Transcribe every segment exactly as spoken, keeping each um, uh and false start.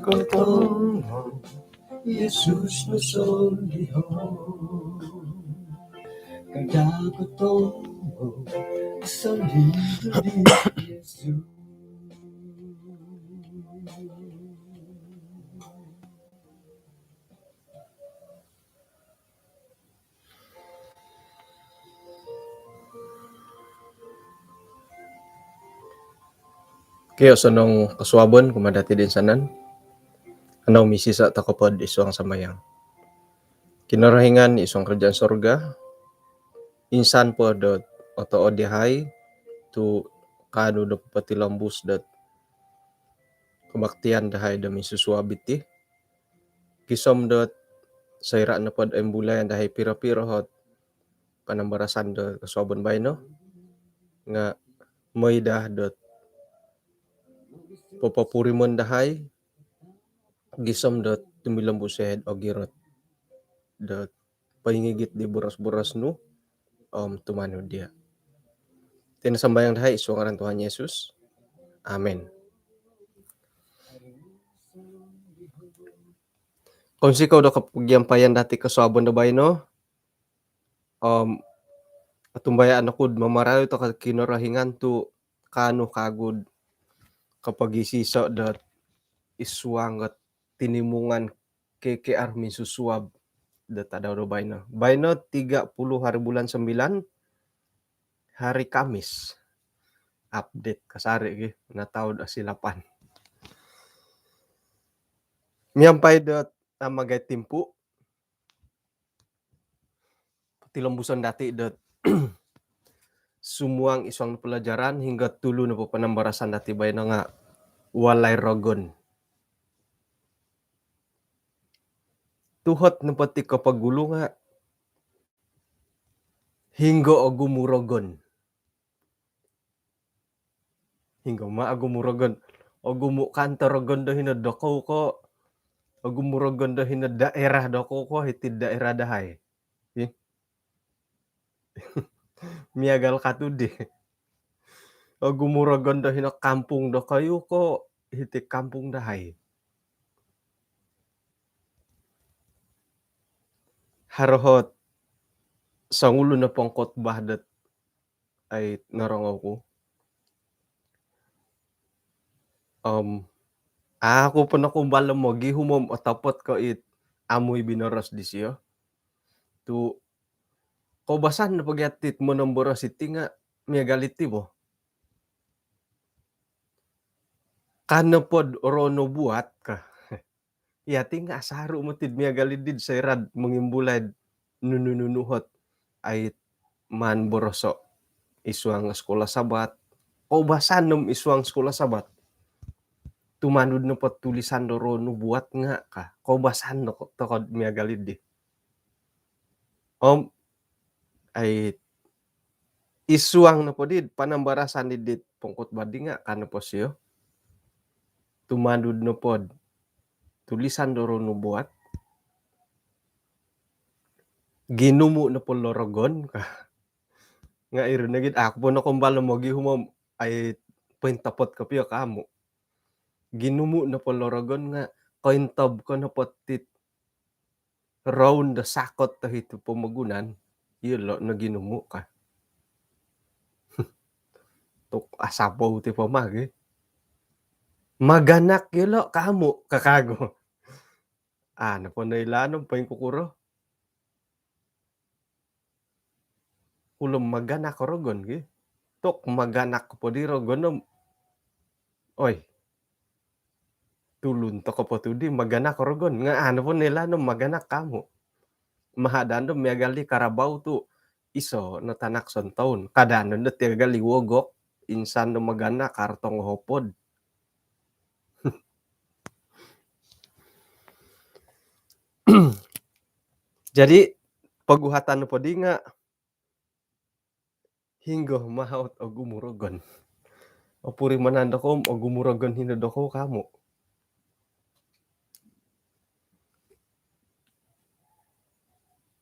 Kotomo Yesus no solihon. Kada kotomo solihon di Yesus. Okey, osonong kosuabon kumaa dati di insanan. Kanou misiso toko po id suang sambayang. Kinorohingan id suang kerajaan sorga, insan po dot otood yahai tu kaanu do popotilombus dot kebaktian dahai do minsusuab iti. Gisom dot soira nopo dot oimbulai dahai piro-piro ot panambarasan do kosuabon baino nga mooi daa dot popopurimon dahai gisom dot tumilombus yahai ogirot dot poingigit di boros-boros nu om tumanud dia. Iti no sambayang dahai id suang ngaran Tuhan Yesus. Amin. Kounsikou do kopogiampayan dati kosuabon do baino. Om otumbayaan oku do mamarayou toko Kinorohingan tu kaanu kagu do kopogisiso dot id suang dot tinimungan K K R minsusuab do tadau do baino. Baino tiga puluh hari bulan sembilan, hari Kamis. Update kasari gi, natau do silapan. Miampai dot amagai timpu, tilombuson dati dot sumuang id suang pelajaran hinggo tulu nopo panambarasan dati baino nga walai rogon. Tuhot nopo ti kopogulu nga hinggo ogumu rogon. Hinggo ma ogumu rogon? Ogumu kanto rogon do hino dokou ko, ogumu rogon do hino daerah dokou ko, hiti daerah dahai? Ih. Miagal katu di. Ogumu rogon do hino kampung dokoyu ko, hiti kampung dahai? Haro ot songulun o pengkhotbah dot ai norongou ku. Om aku po nokumbal mogihum om otopot ko it amu i binoros disio. Tu koubasan nopo gia tit monomboros iti nga miagal iti bo. Ka nopo do roh nubuat ka. Yati nga asaru moti do miagal di do soira do mongimbulai do nunu-nunu ot ai maan boroso id suang sekolah Sabat. Koubasan om id suang sekolah Sabat. Tumanud nopo tulisan do roh nubuat nga ka. Koubasan no toko do miagal di. Om ai id suang nopo di panambarasan di pengkhotbah di nga ka nopo sio. Tumanud nopo do tulisan do roh nubuat, ginumu nopo lo rogon ka. Nga iri nogi do aku po nokumbal mogihum om ai pointopot kopio ka amu. Ginumu nopo lo rogon nga kointob ko nopo tit roun do sakot do hiti pomogunan, iyolo no ginumu ka. Tu asapou ti po magi. Maganak iyolo ka amu ka kagu. A nopo noilaan om poingkukuro. Ulum maganak o rogon gi. Tu maganak po di rogon om. Oi. Tulun toko po tu di maganak o rogon. Nga a nopo noilaan om maganak ka amu. Mahadaan do miagal di karabau tu iso no tanak sontoun. Kada no do miagal di wogok. Insan do maganak haro tongohopod. Jadi poguhatan nopo di nga hinggo ma ot ogumu rogon. Opurimanan dokou om ogumu rogon hino dokou ka amu.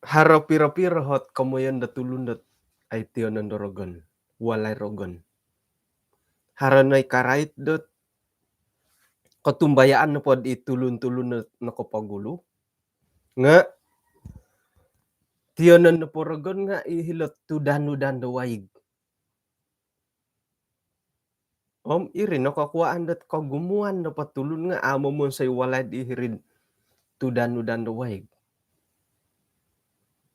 Haro piro-piro ot komoyon do tulun dot ai tionon do rogon, walai rogon. Haro no i karait dot kotumbayaan nopo di tulun-tulun no, nokopogulu. Nga tionon nopo rogon nga i hilo tudan-udan do waig. Om iri no kokuaan dot kogumuan nopo tulun nga amo monsoi walai di hiri'd tudan-udan do waig.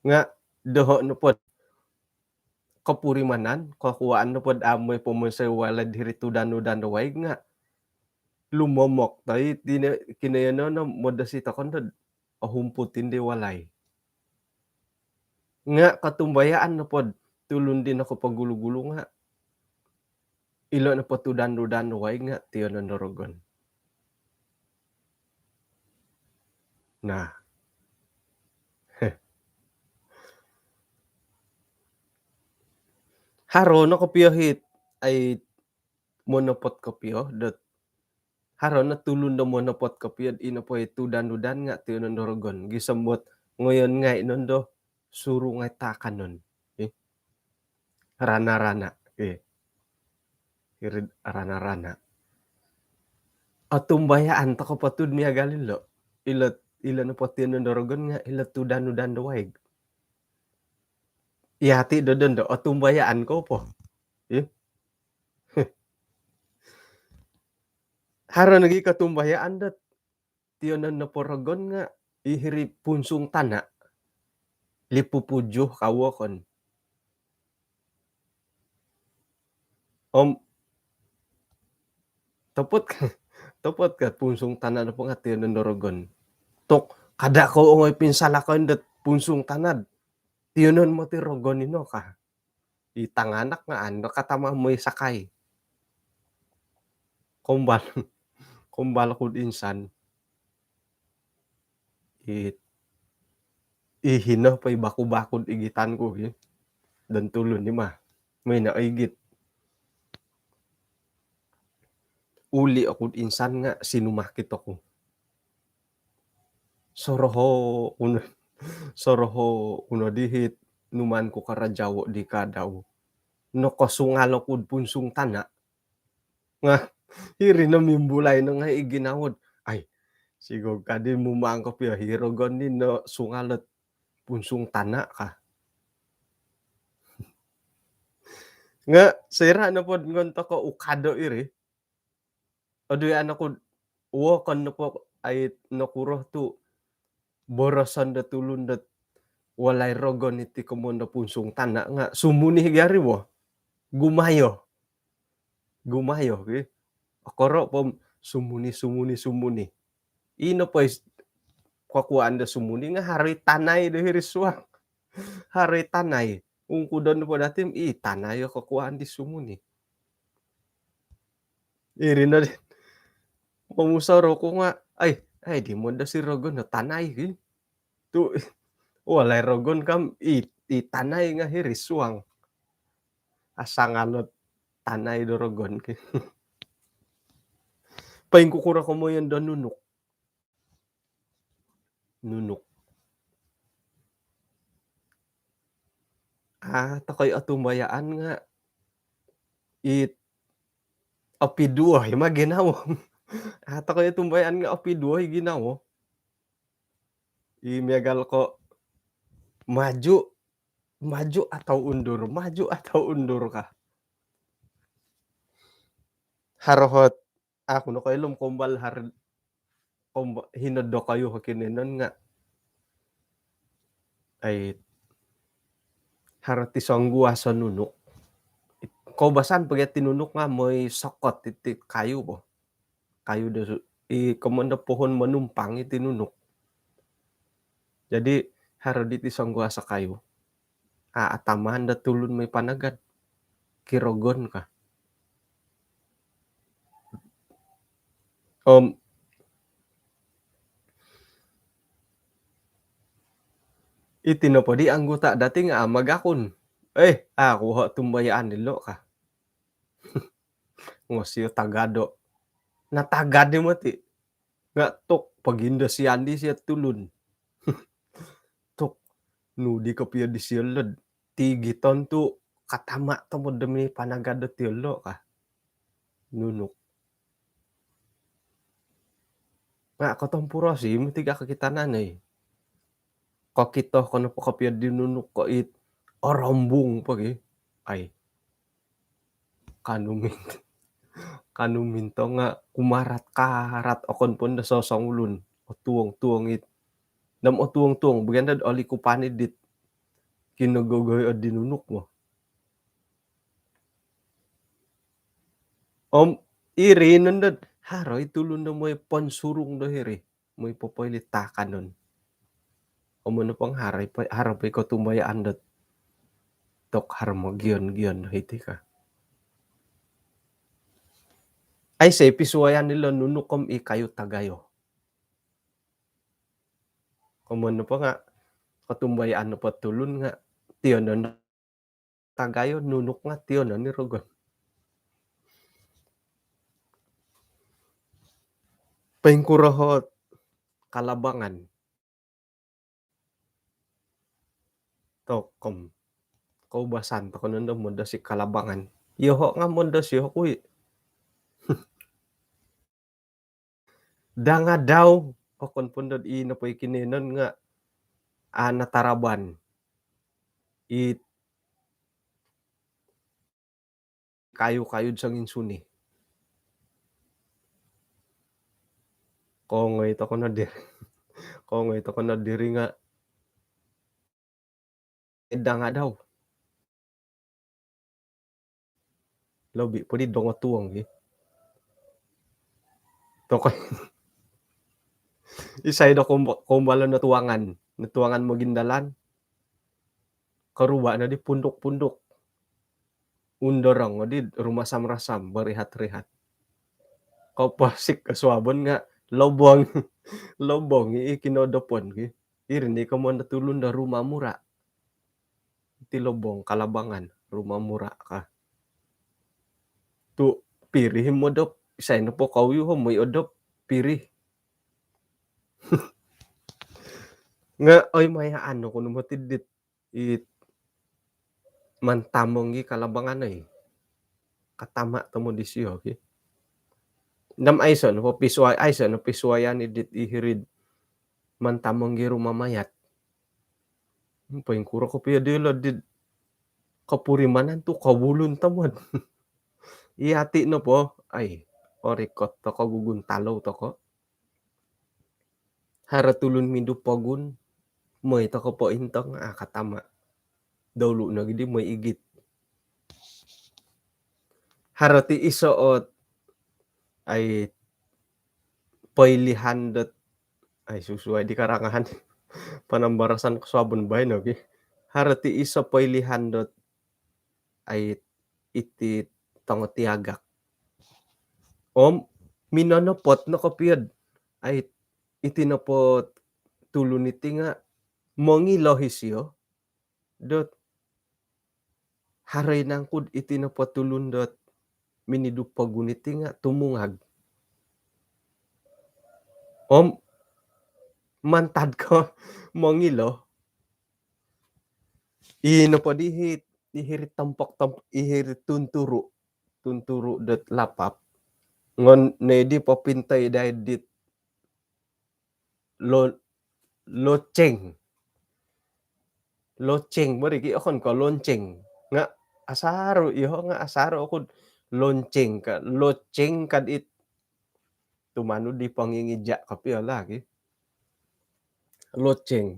Nga doho nopo kopurimanan, kokuaan nopo dot amo i pomonsoi walai di hiri'd tudan-udan do waig nga lumomok toi tine-, kinoyonon no modosi tokon dot ohumputin di walai. Nga kotumbayaan nopo dot tulun di nokopogulu-gulu nga ilo nopo tudan-udan do waig nga tionon do rogon. Nah. Haro no kopio hit ai monopot kopio dot haro no tulun do monopot kopio dot ino po i tudan-udan nga tionon do rogon. Gisom dot ngoyon ngai nondo suru ngai taakanon. Eh. Rana-rana. Eh. Hiri'd rana-rana. Otumbayaan toko po tu dot miagal ilo. Ilo, ilo nopo tionon do rogon nga ilo tudan-udan do waig. Iyati do dondo otumbayaan ko po. Eh. Haro nogi kotumbayaan dot tionon nopo rogon nga i hiri punsung tana. Lipupuju ka wokon. Om topot ka, topot ka punsung tana nopo nga tionon do rogon. Tu kada ko ongoi pinsalakoi dot punsung tana dot tionon moti rogon ino ka. I tanganak nga ando katama moi sakai. Kombal, kombal kud insan. I, i hino po i baku-baku igitan ku, i. Dan tulun ni mah. Moi no igit. Uli oku insan nga sinumakit oku. Soroho uno, soroho uno dihit numan ku karajawo di kadau. Nokosungal oku punsung tana. Nga hiri no mimbulai no ngai i ginawo dot, ai, sigog kadi mumangkop yo hiro goni no sungal ot punsung tana ka. Nga soira nopo dot ngon toko ukado iri. Odui anaku wokon nopo ai nokuro tu boroson do tulun dot walai rogon iti komoyon do punsung tana nga sumuni gari wo. Gumayo. Gumayo ki. Okoro po sumuni, sumuni, sumuni. Ino po is kokuaan do sumuni nga haro i tanai do hiri suang. Haro i tanai. Ungkudon po dati om i tanai o kokuaan di sumuni. Iri no di. Momusoro ku nga, ai, ai, di mondo si rogon no tanai ki. Tu walai rogon kam i, i tanai nga hiri suang. Asangal ot tanai do rogon ki. Poingkukuro komoyon do nunuk. Nunuk. Ah, tokoi otumbayaan nga it opiduo i ma ginawo. Ah, tokoi otumbayaan nga opiduo i ginawo. I miagal ko maju, maju atau undur, maju atau undur ka. Haro hot aku nokoilo om kombal har, komba, hino dokoyu ho kinoiyonon nga ai haro ti songguas o nunuk. Koubasan po gia ti nunuk nga moi sokot iti kayu po. Kayu do su, i komoyon do pohon monumpang iti nunuk. Jadi haro diti songguas o kayu. A, atamaan do tulun moi panagad. Ki rogon ka. Om iti nopo di anggota dati nga a magakun. Eh, aku ho tumbayaan dilo ka. Ngosio tagado. Natagad i moti. Nga tuk pogindo sian di sio tulun. Tuk nu di kopio di sio lod. Tigiton tu katama tomod demi panagad do tiolo ka. Nunuk. Nga' kotompurosi moti ga kokitanan oi. Kokito ko nopo kopio di nunuk ko it orombung po gi. Ai. Kanu min-, kanu minto nga' kumarat-karat okon po ndo sosongulun. Otuong-tuong it. Nam otuong-tuong bagian dot olikupan i dit kinogogoi o di nunuk mo. Om iri nondo haro i tulun do moi ponsurung do hiri. Moi popoili taakanon. Om ono pong haro i po, haro po i kotumbayaan dot tok haro mogion-gion do hiti ka. Aiso i pisuayan ilo nunuk om i kayu tagayo. Om ono po nga' kotumbayaan nopo tulun nga' tionon tagayo, nunuk nga' tionon i rogon. Poingkuro hot kalabangan. Tokom. Koubasan toko nondo modosi kalabangan. Iyoho' nga' modosi oku i. Dangadau. Okon po ndo i nopo i kinoiyonon nga' a' nataraban. I kayu-kayu do songinsuni. Kongoi toko no diri. Kongoi toko no diri nga' dangadau. Lobi po di dongotuong gi. Toko. Isai do koumba-, koumbalan notuangan. Notuangan mogindalan. Koruba' no di punduk-punduk. Undorong no di rumasam-rasam, barihat-rihat. Koposik kosuabon nga' lobong. Lobong i kinodopon ki. Iri ni komoyon do tulun do rumah murah. Iti lobong kalabangan, rumah murah ka. Tu' pirih modop, isai nopo kouyuho' moi odop, pirih. Nga' oi, mayaan oku no moti dit it mantamong i kalabangan oi. Katama' tomod isio ki. Nam aiso no pisuai-, aiso no pisuayan i dit i hiri'd mantamong i rumah mayat. Poingkuro kopio dilo dit kopurimanan tu' kobulun tomod. Iyati' nopo, ai, orikot toko gugun talou toko. Haro tulun mindu pogun, moi toko pointong, a' katama'. Dolu nogi di moi igit. Haro ti iso ot, ai, poilihan dot, ai, susuai di karangahan. Panambarasan kosuabon baino gi. Haro ti iso poilihan dot, ai, iti tongo tiagak. Om minonopot no kopio'd, ai, iti nopo tulun iti nga' mongilo isio dot haro i nangku'd iti nopo tulun dot minidu pogun iti nga' tumungag. Om mantad ko mongilo, i nopo di hi-, i hiri tompok-, tomp-, i hiri tunturu', tunturu' dot lapap. Ngon nodi popintoi dai dit lo-, loceng. Loceng, bo di ki okon ko lonceng. Nga' asaru, iyoho' nga' asaru oku'd lonceng ka, loceng kad it tumanud di pongingija' kopio lagi. Loceng.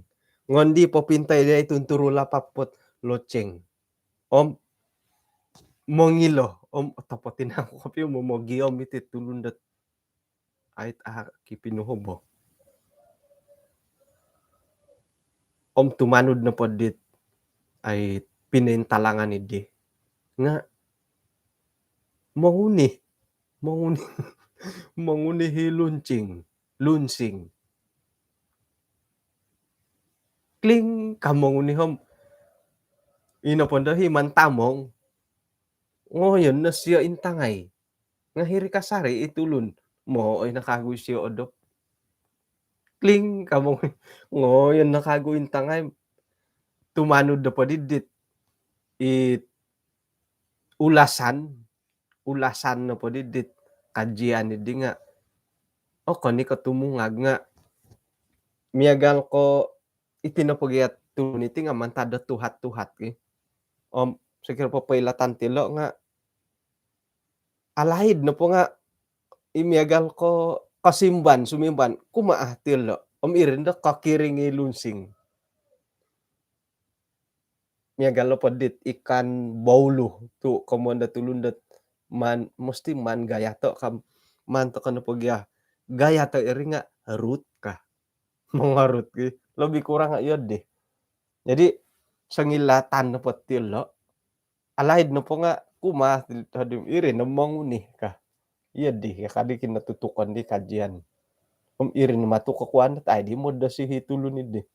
Ngon di popintoi dai tunturu' lapap pot loceng. Om mongilo, om otopot i nangku kopio momogiom iti tulun dot ait a' ki pinuhobo. Om tumanud nopo dit ait pinointalangan iddi nga' monguni, monguni, monguni hi luncing, lunsing. Kling ka monguni om ino pondo hi mantamong. Ngoyon no sio intangai. Nga' hiri kasari i tulun. Mooi no kagu sio odop. Kling ka monguni. Ngoyon no kagu intangai. Tumanud do podiddit. It ulasan, ulasan nopo diddit kajian iddi nga' Okon i ko tumungag nga miagal ko iti nopo gia tulun iti nga mantad do tuhat-tuhat ki. Om sokiro popoilatan tilo nga alaid nopo nga i miagal ko kosimban, sumimban, kumaa tilo. Om iri no do kokiring i lunsing. Miagal nopo dit ikan baulu tu komoyon do tulun dot maan, mesti maan gayato ka. Maan toko nopo gia gayato iri nga rut ka. Mongarut ki. Lebih kurang iyo dih. Jadi songilatan nopo tilo, alaid nopo nga kumaa tilo, iri no monguni ka. Iyo dih, ya kadi kinotutukon di kajian. Om iri no matu kokuan dot ai di modosi i tulun i dih.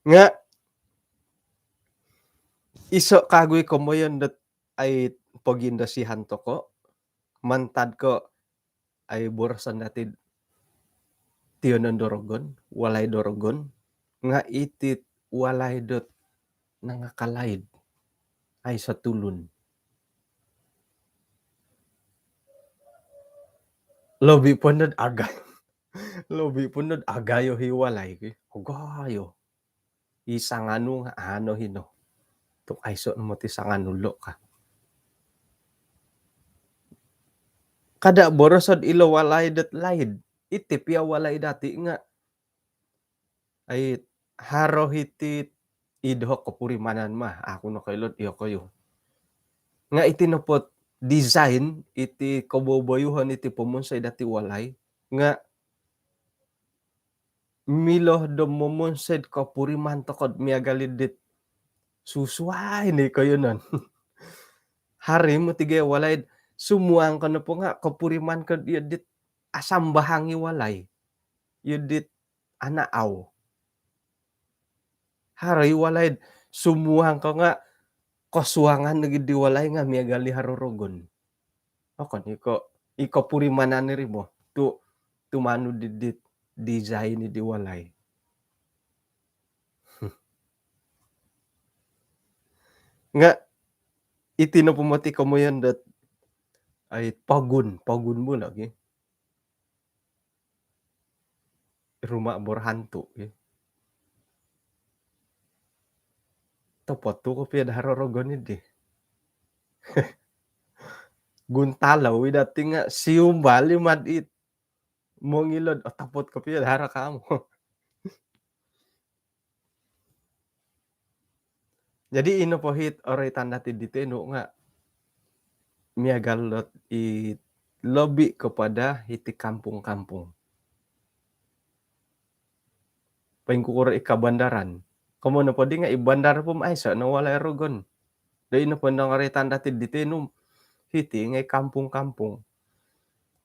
Nga iso kagu i komoyon dot ai pogindosihan toko mantad ko ai boroson dati tiyonon do rogon, walai do rogon, nga iti walai dot nangakalaid, aiso tulun. Lobi po nod aga-, lobi po nod agayo i walai ki. Agayo. I sanganu nga ano hino. Tu aiso no moti sanganu lo ka. Kada boroso do ilo walai dot laid. Iti pia walai dati nga ai haro hiti id doho kopurimanan mah. Aku nokoilo do iyokoyu. Nga iti nopo design, iti koboboyuhon, iti pomonsoi dati walai nga milo do momonsoi do kopuriman toko do miagal i dit susuai ni koyonon. Haro i moti gia walai do sumuang ko nopo nga kopuriman ko do iyo dit asambahang i walai. Iyo dit anaau. Haro i walai do sumuang ko nga kosuangan nogi di walai nga miagal i haro rogon. Okon i ko, i kopurimanan iri mo. Tu, tumanud di, di design i di walai. Nga iti nopo moti komoyon dot ai pogun, pogun bo lagi. Rumah berhantu, ya. Topot tu kopio do haro rogon i dih. Guntalau i dati nga siumbal i mad it mongilo do, oh, topot kopio do haro kamu. Jadi ino po hiti oroitan dati di tenu nga miagal dot i lobi kepada hiti kampung-kampung. Poingkukuro i kabandaran. Komoyon nopo di nga i bandar po aiso no walai rogon. Do ino po nongoroitan dati di tenu hiti nga i kampung-kampung.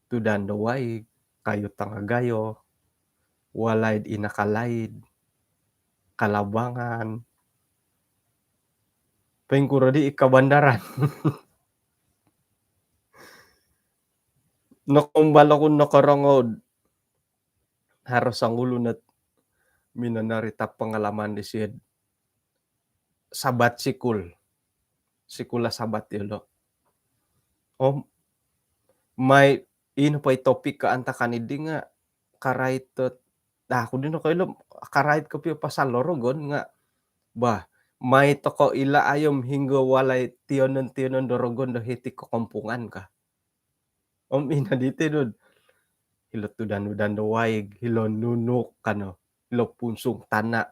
Tudan do waig, kayu tanga gayo, walai do inakalaid, kalabangan. Poingkuro di i kabandaran. Nokombal oku nokorongou do haro songulun ot minonorita pengalaman disio do Sabat sikul. Sikul Sabat yolo. Om mai ino po i topik kaantakan i di nga karait dot, dah, aku di nokoilo karait kopio pasal do rogon nga, bah, mai toko ilo ayom hinggo walai tiyonon-tiyonon do rogon do hiti kokompungan ka. Om ino di tinu do hilo tudan-udan do waig, hilo nunuk kano, hilo punsung tana.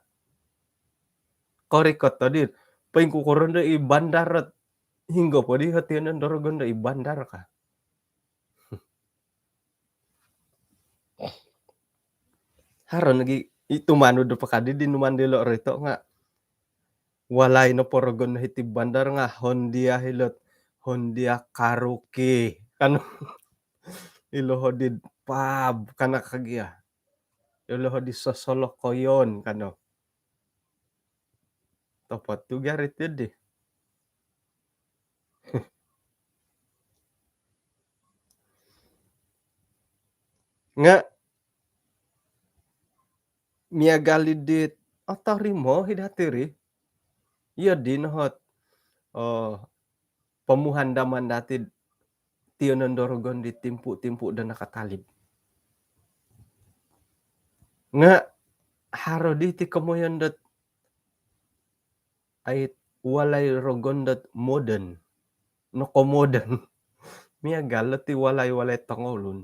Korikot tadi, poingkukuro do i bandar dot hinggo po di hiti no do rogon do i bandar ka. Haro nogi i tumanud do pakadi di numan dilo rito nga walai nopo rogon hiti bandar nga hondia hilo, hondia karaoke kano. Ilo hodi pub kano kagia. Ilo hodi sosolokoyon kano. Topot tu garit di. Nga miagal i dit otorimo i dati ri. Iyo di nohot, oh, pomuhandaman dati tionon do rogon di timpu-timpu do nakatalib. Nga haro di ti komoyon dot ai walai rogon dot modern. Nokomodern. Miagal ti walai-walai tongoulun.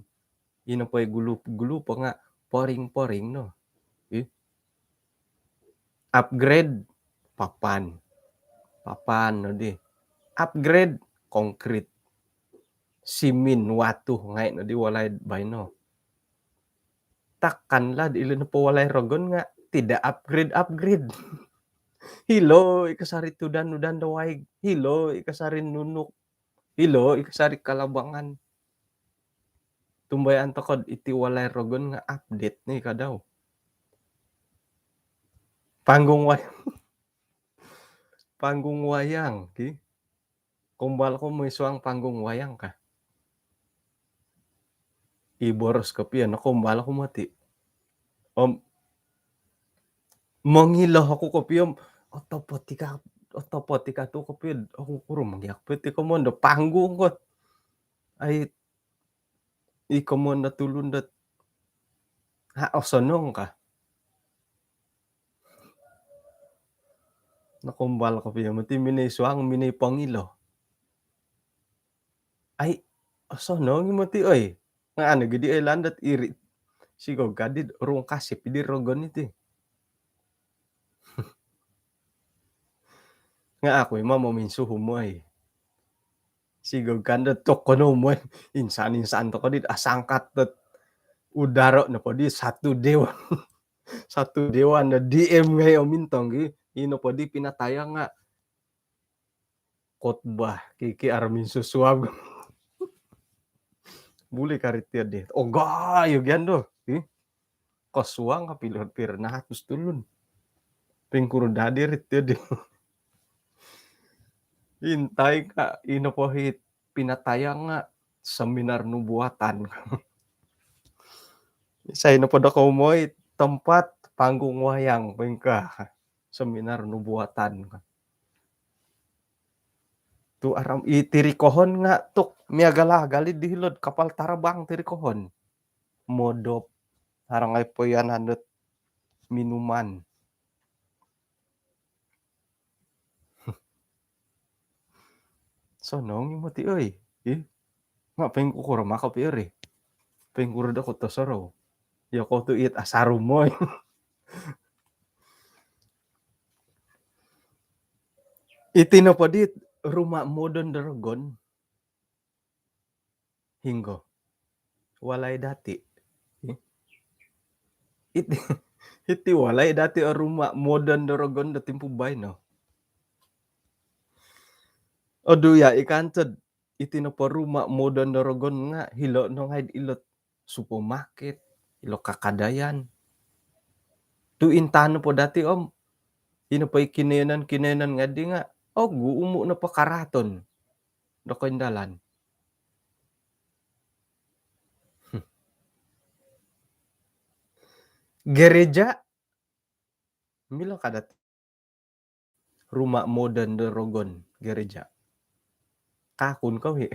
Ino po i gulu-gulu po nga poring-poring no. Ih. Upgrade papan. Papan no di. Upgrade konkrit. Simin watu ngai no di walai baino. Takanlah ilo nopo walai rogon nga tidak upgrade-upgrade. Hilo i kasari tudan-udan do waig. Hilo i kasari nunuk. Hilo i kasari kalabangan. Tumbayaan tokod iti walai rogon nga update ni kadau. Panggung wayang. Panggung wayang ki. Kombal ko moi suang panggung wayang ka. I boros kopio no kombal ko moti. Om mongilo oku kopio om otopotika, otopotika tu kopio oku kuro mangiak peti komondo panggung kot. Ai i komondo tulun dot ha osonong ka. Nokombal kopio moti minoi suang minoi pongilo. Ai osonong i moti oi. Nga anu gidi oi landot iri. Sigo gadid rungkasip di rogon iti. Nga aku ima mominsuhu moi. Sigo gandot toko no moi. Insan-insan toko di asangkat dot udaro nopo di satu dewan. Satu dewan do D M ngai o mintong gi. Ino po di pinatayang nga khotbah kiki armin susuab. Buli karit dia deh. Ogai yo gian do. Ih. Kosuang ka pilo pir nahatus tulun. Pingkuru dadi rit dia deh. Intai ka ino po hit pinatayang nga seminar nubuatan. Isai nopo do komoi tempat panggung wayang pingka seminar nubuatan. Tu aram i tirikohon nga tuk miagal-agal i di hilod kapal tarbang tirikohon. Modop arangai poianan dot minuman. Sonong i moti oi. Ih. Nga pengkukuro mako pi ori. Pengkuro do koto sorou. Ya ko tu it asaru moi. Iti nopo di rumah modern do rogon. Hinggo. Walai dati. Iti, iti walai dati o rumah modern do rogon do timpu baino. Odu ya ikan ced iti nopo rumah modern do rogon nga hilo no ngai ilot supermarket, ilo kakadayan. Tu intan nopo dati om ino po i kinoyonon-kinoyonon ngadi nga ogu umu nopo karaton do koindalan. Gereja milo kada ti rumah modern do rogon gereja. Kakun kau hi.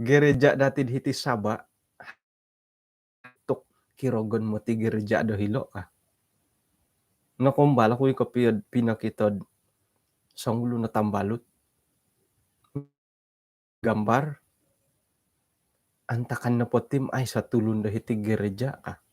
Gereja dati hiti Sabah tuk kirogon moti gereja do hilo ka. Nokombal aku i kopio pinokito songulu no tambalut. Gambar antakan nopo tim ai satulun do hiti gereja ka.